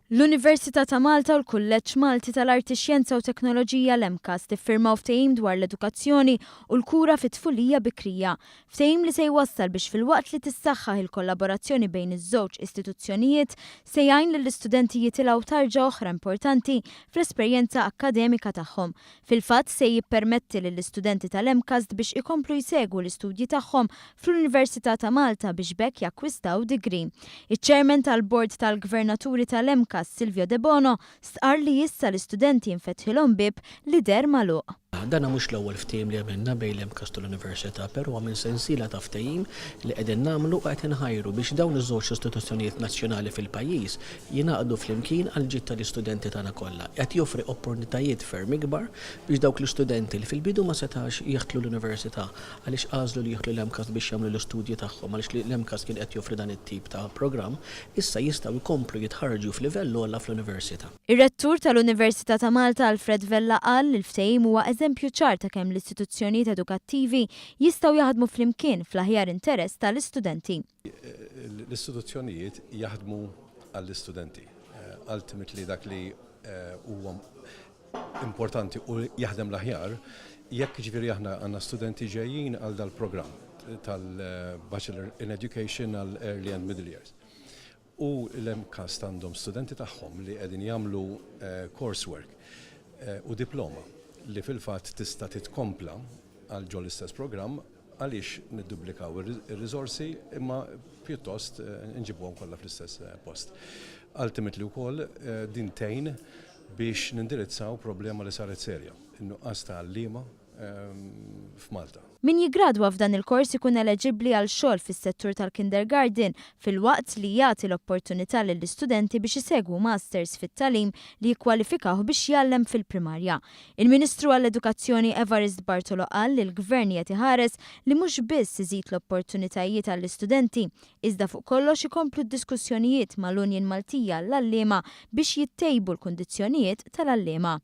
L-Università ta' Malta u l-Kulleġġ Malti tal-Arti Xjenza u Teknoloġija l-MCAST iffirmaw ftehim dwar l-edukazzjoni u l-kura fit-tfulija bikrija. Ftehim li se jwassal biex filwaqt li tissaħħaħ il-kollaborazzjoni bejn iż-żewġ istituzzjonijiet se jgħin lill-istudenti jitilgħu tarġa oħra importanti fl-esperjenza akkademika tagħhom. Fil-fatt se jippermetti lill-istudenti tal-MCAST biex ikomplu jsegwu l-istudji tagħhom fl-Università ta' Malta biex b'hekk jakkwistaw degree. Iċ-Chairman tal-Bord tal-Gvernaturi tal-MCAST Silvio Debono stqarr li issa l-istudenti infetħilhom bieb li deher magħluq. Dan mhux l-ewwel ftehim li għamilna bejn l-MCAST u l-Università, però huwa minn sensiela ta' ftehim li qegħdin nagħmlu u qed inħajru biex dawn iż-żewġ istituzzjonijiet nazzjonali fil-pajjiż jingħaqdu flimkien għall-ġid tal-istudenti tagħna kollha. Qed joffri opportunitajiet ferm ikbar biex dawk l-istudenti li fil-bidu ma setax jidħlu l-università għaliex għażlu li jidħlu l-MCAST biex jagħmlu l-istudji tagħhom għaliex l-MCAST kien qed joffri dan it-tip ta' programm, issa jistgħu jkomplu jitħarrġu f'livell ogħla fl-università. Ir-Rettur tal-Università ta' Malta Alfred Vella qal li l-ftehim huwa eżempju ċar ta' kemm l-istituzzjonijiet edukattivi jistgħu jaħdmu flimkien fl-aħjar interess tal-istudenti. L-istituzzjonijiet jaħdmu għall-istudenti. Ultimately dak li huwa importanti u jaħdem l-aħjar, jekk ġifieri aħna għandna studenti ġejjin għal dal-programm tal-Bachelor in Education għal Early and Middle Years. U l-MCAST għandhom studenti tagħhom li qegħdin jagħmlu coursework u diploma li fil-fatt tista' titkompla għal ġol istess programm, għaliex nidduplikaw ir-riżorsi imma pjuttost nġibuhom kollha fl-istess post? Ultimately wkoll din tgħin biex nindirizzaw problema li saret serja, in-nuqqas ta' għalliema f'Malta. Min jiggradwa f'dan il-kors ikun eleġibbli għal xogħol fis-settur tal-kindergarten filwaqt li jagħti l-opportunità lill-istudenti biex isegwu masters fit-tagħlim li jikkwalifikawh biex jgħallem fil-primarja. Il-Ministru għall-Edukazzjoni Evarist Bartolo qal li l-Gvern qiegħed iħares li mhux biss iżid l-opportunitajiet għall-istudenti iżda fuq kollox ikomplu d-diskussjonijiet mal-Union Maltija għall-Għalliema biex jittejbu l-kundizzjonijiet tal-għalliema.